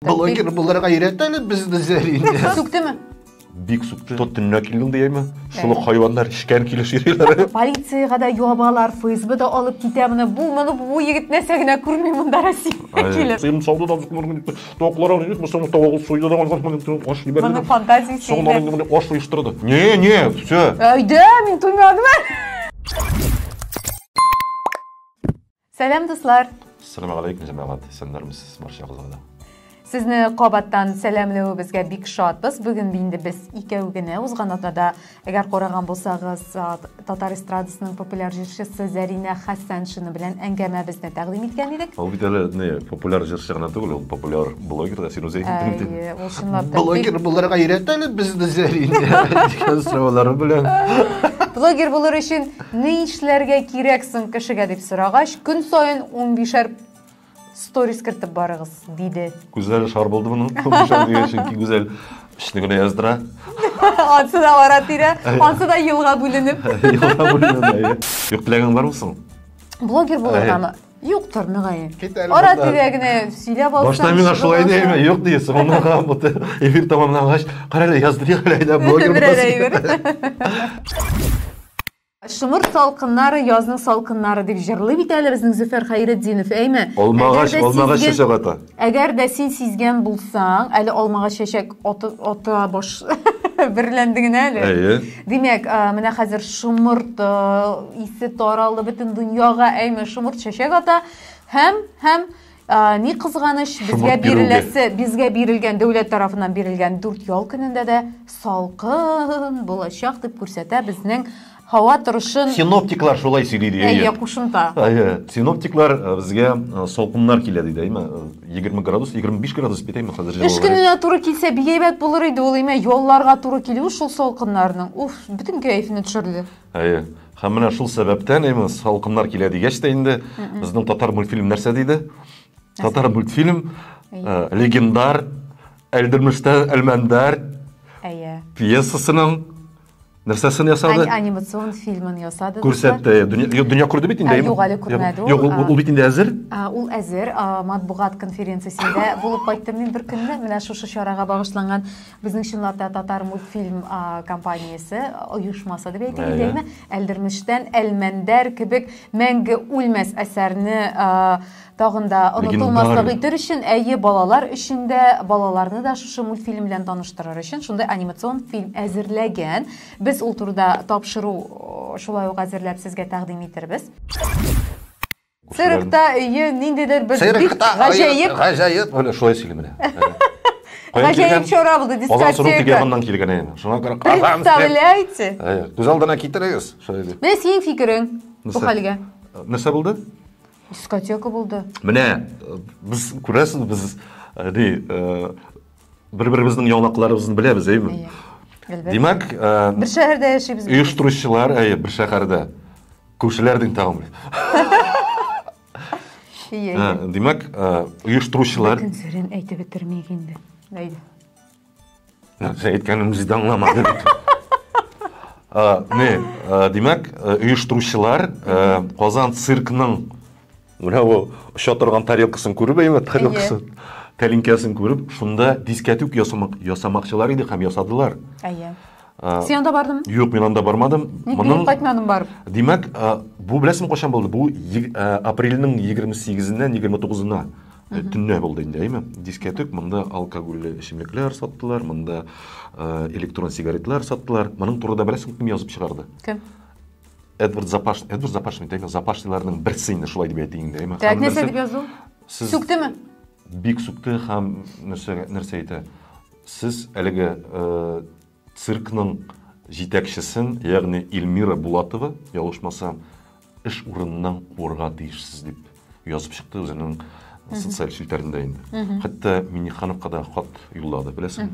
Блогер булырга өйрәт әле безне, Зәринә. Сүктеме? Бик сүкте. Тот төнлә килдең дияме? Шул ук хайваннар эчкән килеш йөриләр. Полициягә дә ябалар, ФСБ да алып китә моны. Бу моны бу егет нәрсә генә күрми монда Россиягә килеп. Сыйм сауды да токлар суйды да аш җибәрде. Моны фантазиясе. Соңыннан аш оештырды. Не, не, все. Әйдә, мин туймадым әле. Сәлам, дуслар! Ассаламу алейкум, җәмәгать! Исәннәрмесез, барчагызга да. Сезне кабаттан сәламләвебезгә бик шатбыз. Бүген инде без икәү генә. Узган атнада, әгәр караган булсагыз, татар эстрадасының популяр җырчысы Зәринә Хәсәншина белән әңгәмәбезне тәкъдим иткән идек. Ул бит әле не популяр җырчы гына түгел, ул популяр блогер да, син үзе әйттең бит. Әйе, ул чынлап та. Блогер булырга өйрәт әле безне, Зәринә, дигән сораулары белән. Блогер булыр өчен ни эшләргә кирәк соң кешегә дип сорагач, көн саен 15-әр сторис кертеп барыгыз, диде. Күзләре шар булды моның. 15-әр дигән, чөнки Гүзәл өчне генә яздыра. Ансы да ара-тирә, ансы да елга бүленеп. Елга бүленеп, әйе. Юк, теләгең бармы соң? Блогер булыргамы? Юктыр, мөгаен. Кит әле Ара-тирә генә сөйләп алсаң, Башта миңа чыгып шулай алсаң. димә, юк ди, соңыннан бу эфир тәмамлангач, кара әле яздырыйк әле, әйдә, блогер Берәр буласың. әйбер. Шомырт салкыннары, язның салкыннары дип җырлый бит әле безнең Зөфәр Хәйретдинов, әйме? Алмагач, Әгәр дә алмагач сизгән- чәчәк ата. Әгәр дә син сизгән булсаң, әле алмагач чәчәк аты, ата баш берләнде генә әле. Әйе. Димәк, менә хәзер шомырт исе таралды бөтен дөньяга, әйме, шомырт чәчәк ата һәм һәм ни кызганыч, безгә Шомырт бирүгә. биреләсе, безгә бирелгән дәүләт тарафыннан бирелгән 4 ял көнендә дә салкын булачак дип күрсәтә безнең һава торышын. Синоптиклар шулай сөйли ди, Әйе, әйе. кушымта. Әйе, синоптиклар безгә салкыннар килә диде, әйме? 20 градус, 25 градус бит, әйме, хәзер Эш җылылар. көненә туры килсә, бик әйбәт булыр иде ул, әйме, ялларга туры килү шул салкыннарның. Уф, бөтен кәефне төшерде. Әйе. Һәм менә шул сәбәптән, әйме, салкыннар килә дигәч тә инде, безнең татар мультфильм нәрсә диде? Татар мультфильм легендар Әлдермештән Әлмәндәр Әйе. пьесасының нәрсәсен ясады? Анимацион фильмын ясады. Күрсәтте. Дөнья, юк, дөнья күрде бит инде, Ә, әйеме? юк, әле күрмәде ул. Юк, ул бит инде әзер. Ул әзер. Матбугат конференциясендә булып кайттым мин бер көнне. Менә шушы чарага багышланган безнең чынлап та татар мультфильм компаниясе оешмасы дип әйтик инде, әйеме? Әлдермештән Әлмәндәр кебек мәңге үлмәс әсәрне тагын да онытылмаслык итер өчен, әйе, балалар өчен дә, балаларны да шушы мультфильм белән таныштырыр өчен шундый анимацион фильм әзерләгән. Без ул турыда тапшыру шулай ук әзерләп сезгә тәкъдим итербез. Циркта өе ниндидер бер бик гаҗәеп. Гаҗәеп, менә шулай сөйли менә. Гаҗәеп чара булды, Казан суның дискотека. теге ягыннан килгән әйе. Шуңа күрә Казан. Представляете? Әйе, күз алдына китерегез. Шулай дип. Менә синең фикерең бу хәлгә. Нәрсә булды? Дискотека булды. Менә без күрәсез, без ни бер-беребезнең яңалыкларыбызны беләбез, әйеме? Әлбәттә. Димәк, бер шәһәрдә яшибез. Оештыручылар, әйе, бер шәһәрдә. Күршеләр дин тагын. Әйе. Димәк, оештыручылар Бөтен серен әйтеп бетермик инде. Әйдә. Нәрсә әйткәнемне дә аңламады бит. Не, димәк, оештыручылар Казан циркның менә бу оча торган тарелкасын күреп, әйме, тарелкасын, тәлинкәсен күреп, шунда дискәтүк ясамакчылар иде һәм ясадылар. Әйе. Син анда бардың? Юк, мин анда бармадым. Ник мин кайтмадым барып? Димәк, бу беләсең кайчан булды? Бу апрельнең 28-ннән 29-на төнлә булды инде, әйме? Дискәтүк, монда алкогольле эчемлекләр саттылар, монда электрон сигаретлар саттылар. Моның турында беләсең кем язып чыгарды? Кем? Эдвард Запашный, Эдвард Запашный, әйме? Запашныйларның берсе инде шулай дип әйтик инде, әйме? Так, нәрсә дип язды? Сүктеме? Бик сүкте һәм нәрсә әйтә? Сез әлеге циркның җитәкчесен, ягъни Эльмира Булатова, ялгышмасам, эш урыныннан куырга тиешсез дип язып чыкты үзенең социаль челтәрендә инде. Хәтта Миннихановка да хат юллады, беләсең.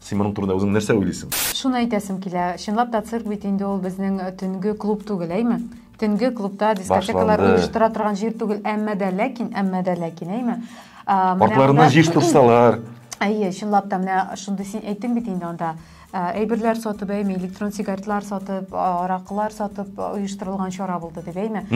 Син моның турында үзең нәрсә уйлыйсың? Шуны әйтәсем килә. Чынлап та цирк бит инде ул безнең төнге клуб түгел, әйме? Төнге клубта дискотекалар оештыра торган җир түгел, әмма дә ләкин, әмма дә ләкин, әйме? Артларына җыештырсалар. Әйе, чынлап та менә шундый син әйттең бит инде анда. әйберләр сатып, әйме, электрон сигаретлар сатып, аракылар сатып оештырылган чара булды дип, әйме.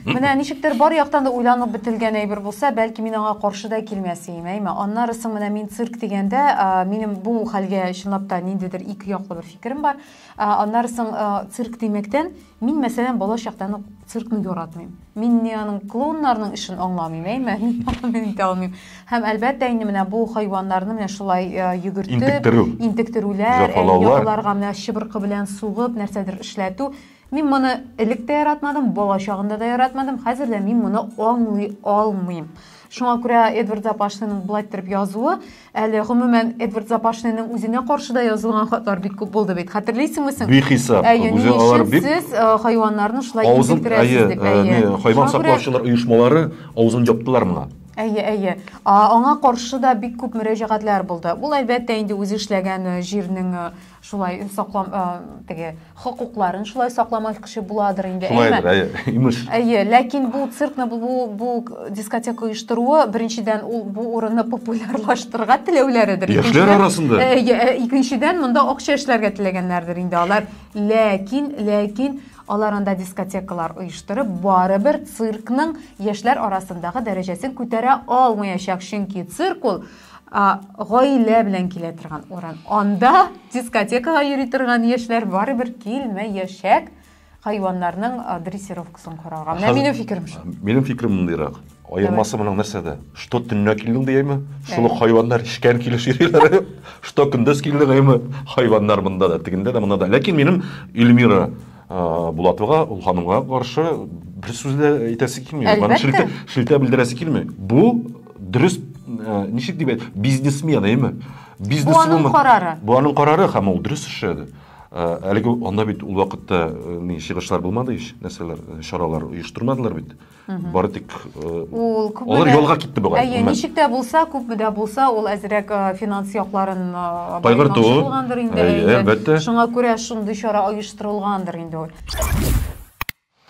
Менә ничектер бар яктан да уйланып бетелгән әйбер булса, бәлки мин аңа каршы да килмәс идем, әйме. Аннары соң менә мин цирк дигәндә, минем бу хәлгә чынлап та ниндидер ике яклы бер фикерем бар. Аннары соң цирк димәктән, мин, мәсәлән, бала чактан ук циркны яратмыйм. Мин ни аның клоуннарның эшен аңламыйм, әйме? Мин аны әйтә алмыйм. Һәм әлбәттә инде менә бу хайваннарны менә шулай йөгертеп, интектерү, интектерүләр, аларга менә чыбыркы белән сугып, нәрсәдер эшләтү. Мин моны элек тә яратмадым, бала чагында да яратмадым, хәзер дә мин моны аңлый алмыйм. Шуңа күрә Эдвард Запашныйның болай иттереп язуы, әле гомумән Эдвард Запашныйның үзенә каршы да язылган хатлар бик күп булды бит. Хәтерлисеңме син? Бихисап. Әйе, ни өчен бик... сез хайваннарны шулай интектерәсез дип. Әйе, хайван саклаучылар оешмалары авызын яптылар моңа. Әйе, әйе. Аңа каршы да бик күп мөрәҗәгатьләр булды. Ул әлбәттә инде үзе эшләгән җирнең шулай саклам теге хокукларын шулай сакламакчы буладыр инде. Шулайдыр, әйе, имеш. Әйе, ләкин бу циркны бу бу дискотека оештыруы беренчедән ул бу урынны популярлаштырырга теләүләредер. Яшьләр арасында. Әйе, икенчедән монда акча эшләргә теләгәннәрдер инде алар. Ләкин, ләкин Алар анда дискотекалар оештырып, барыбер циркның яшьләр арасындагы дәрәҗәсен күтәрә алмаячак, чөнки цирк ул гаилә белән килә торган урын. Анда дискотекага йөри торган яшьләр барыбер килмәячәк хайваннарның дрессировкасын карарга. Менә минем фикерем шул. Минем фикерем мондыйрак. Аермасы моның нәрсәдә? Что төнлә килдең дияме? Шул ук хайваннар эчкән килеш йөриләр. Что көндез килдең әйме? Хайваннар монда да, тегендә дә, монда да. Ләкин минем Эльмира Булатовага, ул ханымга каршы бер сүз дә әйтәсе килми. Аны шелтә, шелтә белдерәсе килми. Бу дөрес, ничек дип әйт, бизнесмен, әйме? Бизнес Бу аның карары. Бу аның карары һәм ул дөрес эшләде. Әлеге анда бит ул вакытта ни чыгышлар булмады ич, нәрсәләр, чаралар оештырмадылар бит. Бары тик ул күпме алар ялга китте бугай. Әйе, ничек тә булса, күпме дә булса, ул әзрәк финанс якларын кайгырту булгандыр инде. Әйе, әлбәттә. Шуңа күрә шундый чара оештырылгандыр инде ул.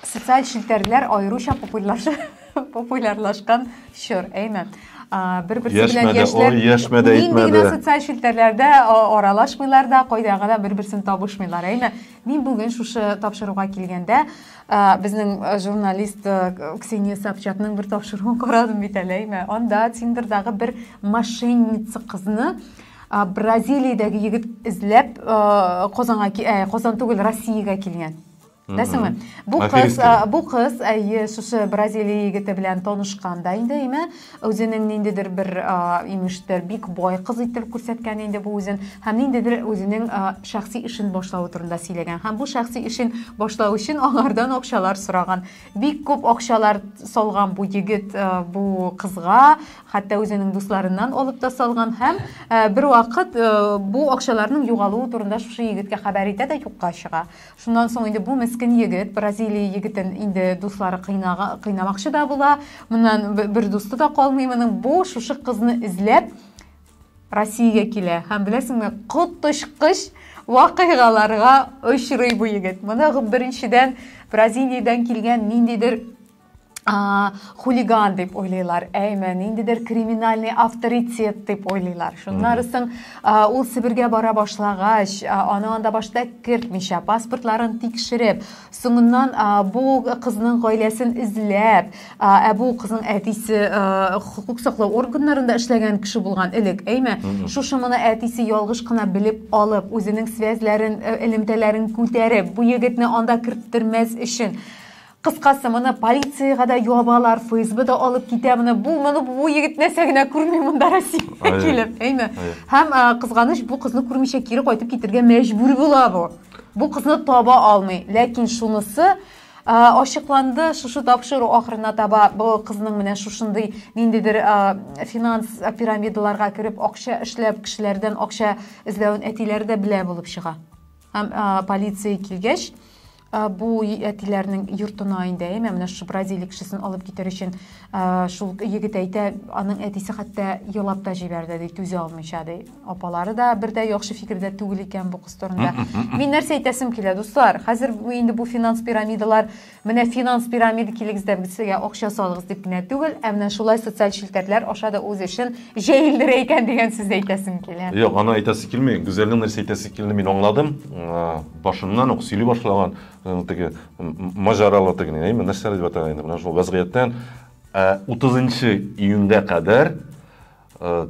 Социаль челтәрләр аеруча популярлашкан чор, әйме? Бер-берсе белән яшьләр яшьмәде, нинди генә социаль челтәрләрдә аралашмыйлар да, кайда гына бер-берсен табышмыйлар, әйме? Мин бүген шушы тапшыруга килгәндә Безнең журналист Ксения Собчакның бер тапшыруын карадым бит әле, әйме. Анда Тиндердагы бер мошенница кызны Бразилиядәге егет эзләп Казанга, Казан түгел, Россиягә килгән. Беләсеңме? Бу кыз, бу кыз, әйе, шушы Бразилия егете белән танышкан да инде, әйме. Үзенең ниндидер бер имештер бик бай кыз итеп күрсәткән инде бу үзен һәм ниндидер үзенең шәхси эшен башлавы турында сөйләгән. Һәм бу шәхси эшен башлау өчен аңардан акчалар сораган. Бик күп акчалар салган бу егет бу кызга, хәтта үзенең дусларыннан алып та салган һәм бер вакыт бу акчаларның югалуы турында шушы егеткә хәбәр итә дә юкка чыга. Шуннан соң инде бу мескен егет, Бразилия егетен инде дуслары кыйнага, кыйнамакчы да була. Моннан бер дусты да калмый моның. Бу шушы кызны эзләп Россиягә килә. Һәм беләсеңме, коточкыч вакыйгаларга очрый бу егет. Моны беренчедән Бразилиядән килгән ниндидер хулиган дип уйлыйлар, әйме, ниндидер криминальный авторитет дип уйлыйлар. Шуннан соң ул Себергә бара башлагач, аны анда башта кертмичә, паспортларын тикшереп, соңыннан бу кызның гаиләсен эзләп, ә бу кызның әтисе хокук саклау органнарында эшләгән кеше булган элек, әйме, шушы моны әтисе ялгыш кына белеп алып, үзенең связьләрен, элемтәләрен күтәреп, бу егетне анда керттермәс өчен Кыскасы, моны полициягә дә ябалар, ФСБ да алып китә моны. Бу моны бу егет нәрсә генә күрми монда Россиягә килеп, әйме? Һәм кызганыч, бу кызны күрмичә кире кайтып китергә мәҗбүр була бу. Бу кызны таба алмый. Ләкин шунысы ачыкланды, шушы тапшыру ахырына таба бу кызның менә шушындый ниндидер финанс пирамидаларга кереп акча эшләп, кешеләрдән акча эзләвен әтиләре дә белә булып чыга. Һәм полиция килгәч, Бу әтиләрнең йортына инде, әйме, менә шушы Бразилия кешесен алып китәр өчен шул егет әйтә, аның әтисе хәтта елап та җибәрде, ди, түзә алмыйча, ди. Апалары да бер дә яхшы фикердә түгел икән бу кыз турында. Мин нәрсә әйтәсем килә, дуслар, хәзер инде бу финанс пирамидалар Менә финанс пирамида килегез дә безгә акча салыгыз дип кенә түгел, ә менә шулай социаль челтәрләр аша да үз эшен җәелдерә икән дигән сүз әйтәсем килә. Юк, аны әйтәсе килми. Гүзәлнең нәрсә әйтәсе килде мин аңладым. Башыннан ук сөйли башлаган теге маҗаралы теге, әйме, нәрсә дип атала инде, менә шул вәзгыятьтән 30 июньгә кадәр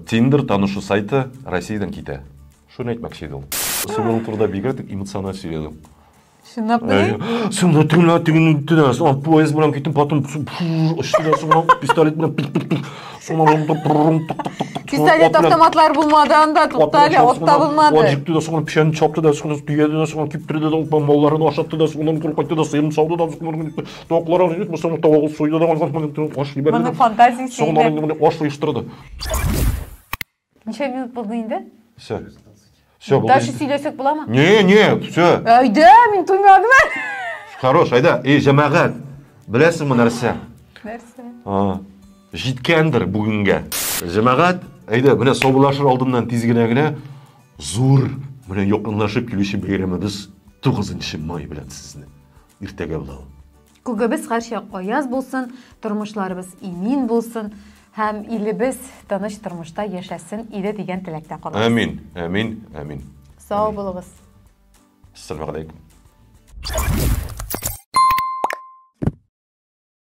Tinder танышу сайты Россиядән китә. Шуны әйтмәкче иде ул. Син ул турыда бигрәк эмоциональ сөйләдең. Чынлап та? Син да тегене тегене тегене соң поезд белән киттем, потом очты да соң пистолет белән пик пик пик. Соң Пистолет автоматлар булмады анда, тукта әле, ат та булмады. Ат җикте дә соң печән чапты да соң төяде дә соң киптерде дә малларын ашатты да соң кайтты да сыерын сауды да соң тавыкларын соң тавык суйды да аш җибәрде. Моның фантазиясе. Соң аш оештырды. Ничә минут булды инде? Все. Все, булды. Дальше сөйләсәк буламы? Не, не, все. Әйдә, мин туймадым әле. Хорош, әйдә. Эй, җәмәгать, беләсеңме нәрсә? Нәрсә? Җиткәндер бүгенгә. Җәмәгать, әйдә, менә саубуллашыр алдыннан тиз генә генә зур, менә якынлашып килүче бәйрәмебез 9 май белән сезне. Иртәгә була ул. Күгебез һәрчак аяз булсын, тормышларыбыз имин булсын һәм илебез тыныч тормышта яшәсен иде дигән теләктә калабыз. Әмин, әмин, әмин. Сау булыгыз. Ассаламу алейкум.